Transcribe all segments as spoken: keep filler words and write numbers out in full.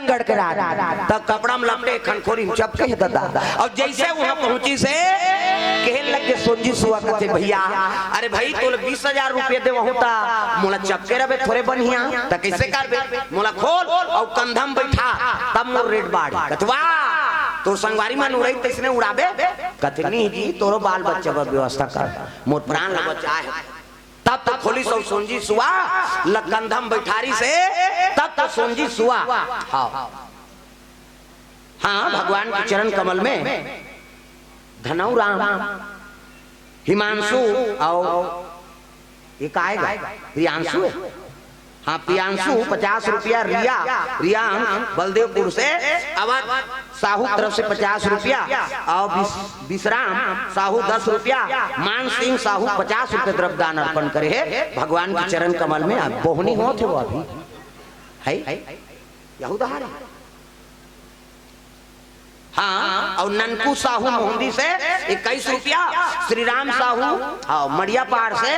गड़करा, त कपड़ा में लपटे, खनखोरी में चपके हे ददा। अउ जइसे उहाँ पहुँचिस हे, कहे लगे सोंजी सुआ, कथे, "भइया, अरे भई, तोला बीस हजार रुपया देवहूँ त मोला चपके रहिबे थोरे बनिहा, त कइसे करबे? मोला खोल अउ कंधा म बइठा, तब मोर रेट बाढ़ही।" कथे, "वाह, तोर संगवारी मन उड़ाही तइसने उड़ाबे?" कथे, "नहीं जी, तोरो बाल बच्चा बर व्यवस्था कर, मोर प्राण ल बचाए हे।" तब तो खोलिस अउ सोंजी सुआ ल कंधा म बइठारिस हे, तब तो सोंजी सुआ। हाँ, हाँ, भगवान के चरण कमल में धनऊ राम, हिमांशु अउ ये काय गा? प्रियांशु हे। हाँ, प्रियांशु पचास रुपया, रिया, रियांश बलदेवपुर से, अवध साहू तरफ से पचास रुपया, अउ विस-, विश्राम साहू दस रुपया, मान सिंह साहू पचास रुपया द्रव्य दान अर्पण करे हे भगवान के चरण कमल में। अब बोहनी होत हे वो अभी, है? यहू दहार हे। हाँ, अउ ननकू साहू मोहंदी से इक्कीस रुपया, श्री राम साहू, हाँ, मड़ियापार से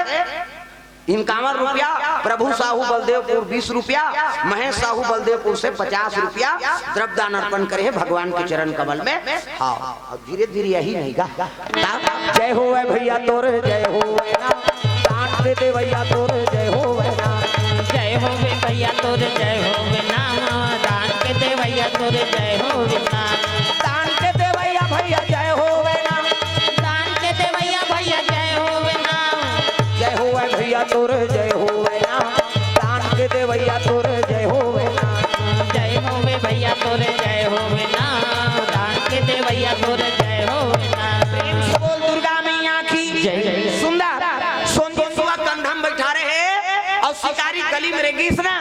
इनकावन रुपया, प्रभु साहू बलदेवपुर बीस रुपया, महेश साहू बलदेवपुर से पचास रुपया द्रव्य दान अर्पण करे हे भगवान के चरण कमल में। हाँ, अब धीरे धीरे यही नहीं गा। तब जय होवय भइया तोर, जय होवय ना, दान के देवइया तोर, जय होवय ना। जय होवे भइया तोर, जय होवे ना, दान के देवइया तोर, जय होवे ना। दान के देवइया भइया जय होवय ना। दान के देवइया भइया जय होवे ना। जय होवय भइया तोर, जय होवय ना, दान के देवइया तोर, जय होवय ना। जय होवे भइया तोर, जय होवे ना, दान के देवइया तोर, जय होवे ना। प्रेम से बोल दुर्गा मैया की जय। सुंदर सोंजी सुआ कंधा म बइठारे हे अउ शिकारी गली में रेंगिस ना,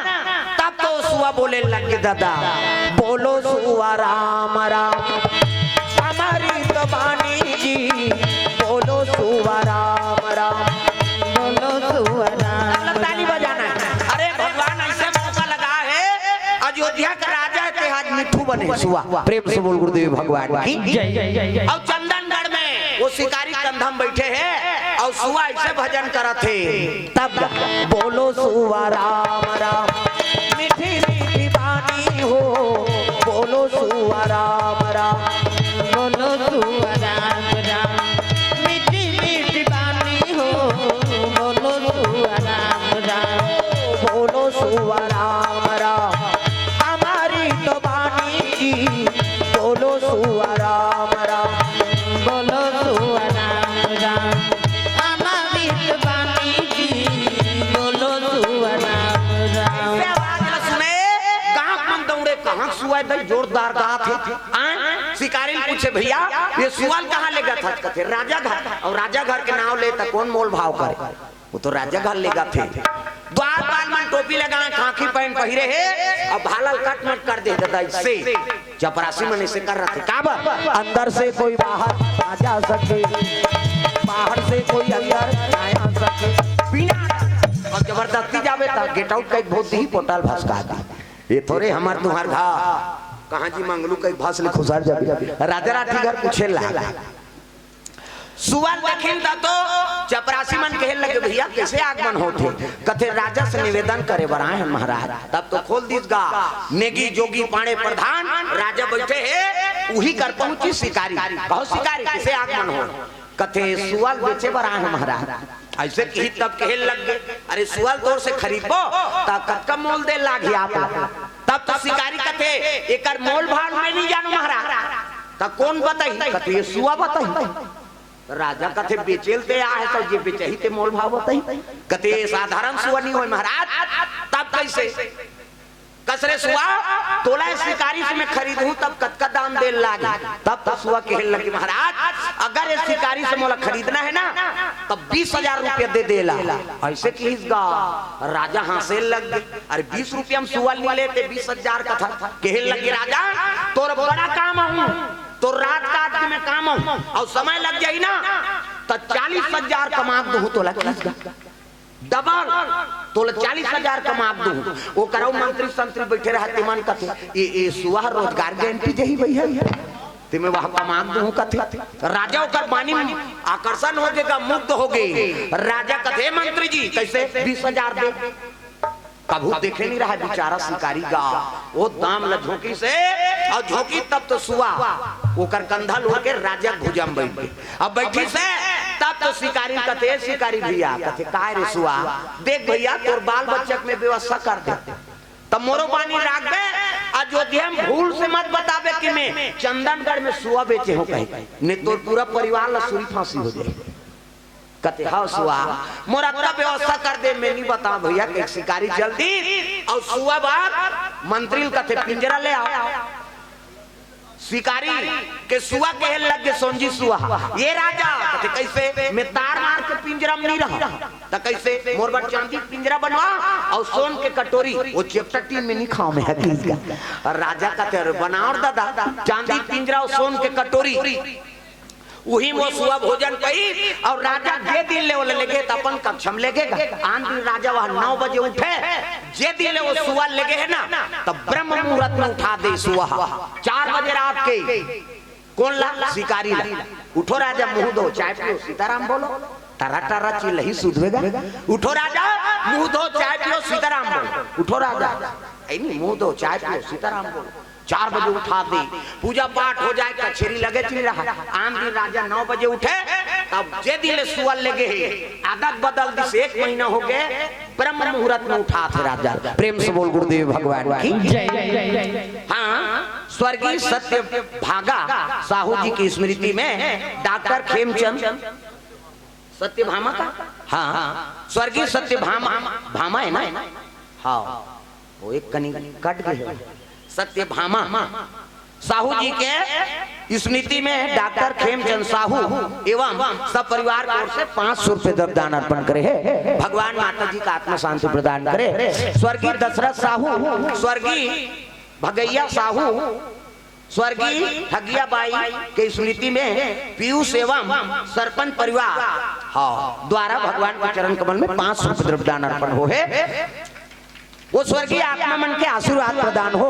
तब तो सुआ बोले लगे ददा, बोलो सुआ राम राम, अमृत बानी जी, बोलो सुआ राम राम। बोलो सुआ राम। ताली बजाना हे। अरे भगवान अइसे मौका लगा हे, अयोध्या के राजा हे ते आज मिट्ठू बने सुआ। प्रेम से बोल गुरुदेव भगवान की जय। अउ चंदनगढ़ में वो शिकारी कंधा म बइठे हे अउ सुआ अइसे भजन करत हे। तब गा, बोलो सुआ राम राम, मीठी मीठी बानी हो, बोलो सुआ राम राम। बोलो सुआ राम राम, मीठी मीठी बानी हो, बोलो सुआ राम राम। बोलो सुआ राम राम, हमारी तो बानी जी, बोलो सुआ राम राम। बोलो सुआ राम राम, अमृत बानी जी, बोलो सुआ राम राम। से आवाज ल सुने, गांव मन दौड़े, कहाँ सुआ दई जोरदार गात हे। आय, शिकारी ल पूछे, "भइया, ये सुआ ल कहाँ लेगत हस?" कथे, "राजा घर।" अउ राजा घर के नाव ले त कोन मोल भाव करे? वो तो राजा घर लेगत हे। द्वारपाल मन टोपी लगाए, खाकी पैंट पहिरे हे, अउ भाला ल कटमट कर दे ददा, अइसे। चपरासी मन अइसे कर रथे। काबर? अंदर से कोई बाहर ना जा सके, बाहर से कोई अंदर ना आ सके। बिना अउ जबरदस्ती जाबे त गेट आउट कहि के भोज दिही, पोटा ल भसका दिही। ये थोरे हमर तुंहर घर, कहाँ जी मंगलू कहि के भस ले खुसर जाबे। राजा राठी घर पूछे ला। सुआ ल देखिन त तो चपरासी मन कहे लगे, "भइया, कइसे आगमन होत हे?" कथे, "राजा से निवेदन करे बर आए हन महाराज।" तब तो खोल दिस गा, नेगी जोगी पांड़े प्रधान राजा बइठे हे, उही कर पहुंचिस शिकारी। "कहो शिकारी, कइसे आगमन होत?" कथे, "सुआ ल बेचे बर आए हन महाराज।" अइसे किहिस तब कहे लग गे, "अरे सुआ ल तोर से खरीदबो त कतका मोल दे लागही आप ला?" तब तो शिकारी कथे, "एकर मोल भाव मैं नइ जानों महाराज।" त कोन बताही? कथे, "ये सुआ बताही।" राजा कथे, "बेचे ल ते आहे त जे बेचही ते मोल भाव बताही।" कथे, "ये साधारण सुआ नइ होय महाराज।" तब कइसे? कस रे सुआ, तोला ये शिकारी से मैं खरीदहूं तब कतका दाम दे ल लागही? तब तो सुआ कहे लगे, "महाराज, अगर ये शिकारी से मोला खरीदना हे ना, तब बीस हजार रुपया दे दे ला।" अइसे किहिस गा, राजा हाँसे लग गे। "अरे बीस रुपया म सुआ ल नइ लेते, बीस हजार कथा।" कहे लगे, "राजा, तोर बड़ा काम आहूं, तोर रात काट के मैं काम आहूं, अउ समय लग जाही ना, त चालीस हजार कमा के दूहूं तोला।" किहिस गा, "डबल, तोला चालीस हजार कमा के दूहूं।" ओकर अउ मंत्री संत्री बइठे रहय, तेमन कथे, "ए, ए सुआ रोजगार गारंटी जाही भइया, तेमे वह कमा के दूहूं," कथे। राजा ओकर बानी म आकर्षण हो गे गा, मुग्ध हो गे। राजा कथे, "मंत्री जी, कइसे?" "बीस हजार दे।" कभू देखे नहीं रहा बिचारा शिकारी गा। वो दाम ल झोंकिस हे, अउ झोंकिस तब तो सुआ ओकर कंधा ल ओढ़ के राजा के भुजा म बइठ गे। अब बइठिस हे, तब तो शिकारी कथे, "शिकारी भइया," कथे, "काय रे सुआ, देख भइया, तोर बाल बच्चा के मैं व्यवस्था कर दे, त मोरो बानी राखबे, अयोध्या म भूल से मत बताबे कि मैं चंदनगढ़ में सुआ बेचे हों कहिके, नहीं तोर पूरा परिवार ल सूली फांसी हो जाही।" कथे, "हव सुआ, मोर अतका व्यवस्था कर दे।" "मैं नहीं बतावंव भइया," कहिके शिकारी चल दिस, अउ सुआ बर मंत्री ल कथे, "पिंजरा ले आव।" शिकारी के सुआ कहे लग गे, "सोंजी सुआ, ए राजा," कथे, "कइसे? मैं तार मार के पिंजरा म नहीं रहंव, त कइसे? मोर बर चांदी पिंजरा बनवा, अउ सोन के कटोरी, वो चेपटा टीन में नहीं खावंव मैं," हकीज का। अउ राजा कथे, "अरे बनाव रे ददा, चांदी पिंजरा अउ सोन के कटोरी, उही म वो सुआ भोजन पाही।" अउ राजा जे दिन ले ओला लेगे त अपन कक्ष म लेगे गा। आन दिन राजा वह नौ बजे उठे, जे दिन ले वो सुआ लेगे हे ना, त ब्रह्म मुहूर्त में उठा दे सुआ, चार बजे रात के। कोन ला? शिकारी ला। "उठो राजा, मुंह धो, चाय पियो, सीताराम बोलो।" टरा टरा चिल्लाही सुधवेगा। "उठो राजा, मुंह धो, चाय पियो, सीताराम बोलो। उठो राजा, ऐ नहीं, मुंह धो, चाय पियो, सीताराम बोलो।" चार बजे उठा दे, पूजा पाठ हो जाए, कचेरी लगे चल रहा। आन दिन राजा नौ बजे उठे, तब जे दिन ले सुआ लेगे हे, आदत बदल दिस, एक महीना हो गे, ब्रह्म मुहूर्त में उठाथे राजा। प्रेम से बोल गुरुदेव भगवान की। जय। हाँ, स्वर्गीय सत्य भागा साहू जी की स्मृति में डॉक्टर खेमचंद, सत्यभामा का, हाँ, स्वर्गीय सत्यभामा, भामा है ना? हाँ, वो एक कनी कट गे हे। सत्यभामा साहू जी के स्मृति में डॉक्टर खेमचंद साहू एवं सब परिवार की ओर से पाँच सौ रुपए द्रव्य दान अर्पण करे हे। भगवान माता जी का आत्मा शांति प्रदान करे। स्वर्गीय दशरथ साहू, स्वर्गीय भगैया साहू, स्वर्गीय हगिया बाई के स्मृति में पीयूष एवं सरपंच परिवार, हाँ, द्वारा भगवान के चरण कमल में पाँच सौ रुपए द्रव्य दान अर्पण होहे। वो स्वर्गीय आत्मा मन के आशीर्वाद प्रदान हो,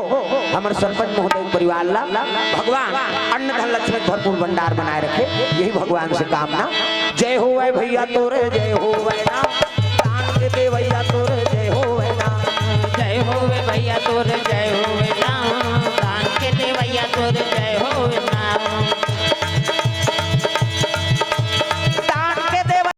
हमर सरपंच महोदय परिवार ला भगवान अन्न धन लक्ष्मी के भरपूर भंडार बनाए रखे, यही भगवान से कामना। जय होवै भैया तोरे, जय होवै ना, दान के देवैया तोरे, जय होवै ना। जय होवे भैया तोर, जय होवे ना, दान के देवैया तोर,